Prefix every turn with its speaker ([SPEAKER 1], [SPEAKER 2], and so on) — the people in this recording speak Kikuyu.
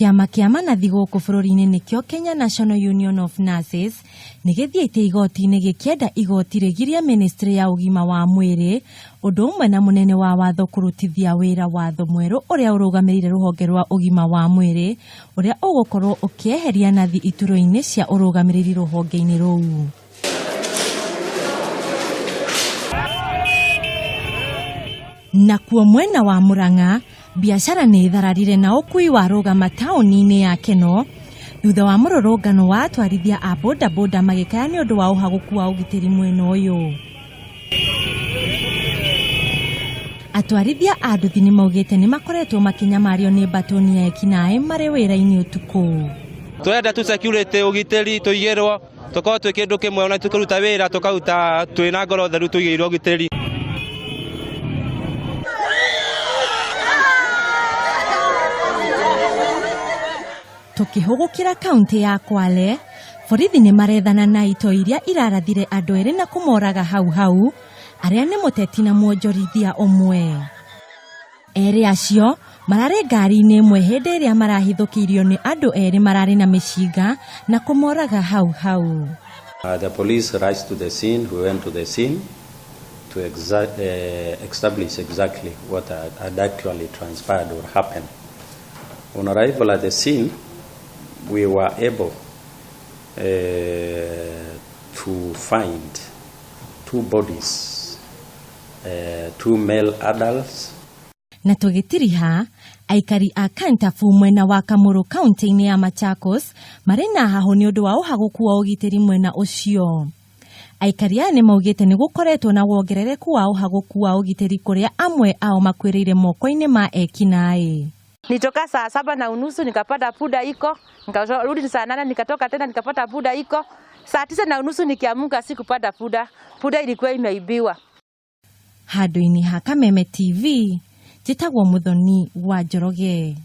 [SPEAKER 1] Kĩama kĩa manathi gũkũ bũrũri-inĩ nĩkĩo Kenya National Union of Nurses nĩ gĩthiĩte igoti-inĩ gĩkĩenda igoti rĩgirie ministry ya ũgima wa mwĩrĩ ũndũ ũmwe na mũnene wa watho kũrutithia wĩra watho mwerũ ũrĩa ũrũgamĩrĩire rũhonge rwa ũgima wa mwĩrĩ ũrĩa ũgũkorwo ũkĩeheria nathi iturwa-inĩ cia ũrũgamĩrĩri rũhonge-inĩ rũu. Nakuo mwena wa Murang'a, biacara nĩ ĩthararire na ũkui warũgama taũni-inĩ ya Keno thutha wa mũrũrũngano wa atwarithia a bodaboda magĩkaya nĩ ũndũ wa ũhagũku wa ũgitĩri mwena ũyũ. Atwarithia a nduthi nĩ maugĩte nĩ makoretwo makĩnyamario nĩ mbatũni ya ekinaĩ marĩ wĩra-inĩ ũtukũ.
[SPEAKER 2] Tũrenda tu security ũgitĩri tũigĩrwo tũkorwo twĩ kĩndũ kĩmwe ona tũkĩruta wĩra tũkaruta twĩ na ngoro theru tũigĩirwo ũgitĩri.
[SPEAKER 1] Tũkĩhũgũkĩra kaũntĩ ya Kwale, borithi nĩ marethana na itoi iria irarathire andũ erĩ na kũmoraga hau hau, arĩa nĩ mũteti na mwonjorithia ũmwe. Erĩ acio mararĩ ngari-inĩ ĩmwe hĩndĩ ĩrĩa marahithũkĩirio nĩ andũ erĩ mararĩ na mĩcinga na kũmoraga hau hau.
[SPEAKER 3] The police rushed to the scene. We went to the scene to establish exactly what had actually transpired or happened. On arrival at the scene, we were able to find two bodies, two male adults.
[SPEAKER 1] Na tũgĩtiriha, aikari a Kantafu mwena wa Kamũrũ kaunti-inĩ ya Machakos marĩ na hahũ nĩ ũndũ wa ũhagũku wa ũgitĩri mwena ũcio. Aikari aya nĩ maugĩte nĩ gũkoretwo na wongerereku wa ũhagũku wa ũgitĩri kũrĩa amwe ao makuĩrĩire moko-inĩ ma ekinaĩ.
[SPEAKER 4] Nitoka saa 7:30 nikapata punda iko, nikarudi saa 8 nikatoka tena nikapata punda iko. Saa 9:30 nikiamka sikupata punda, punda ilikuwa imeibiwa.
[SPEAKER 1] Handũ-inĩ ha Kameme TV, njĩtagwo Muthoni wa Njoroge.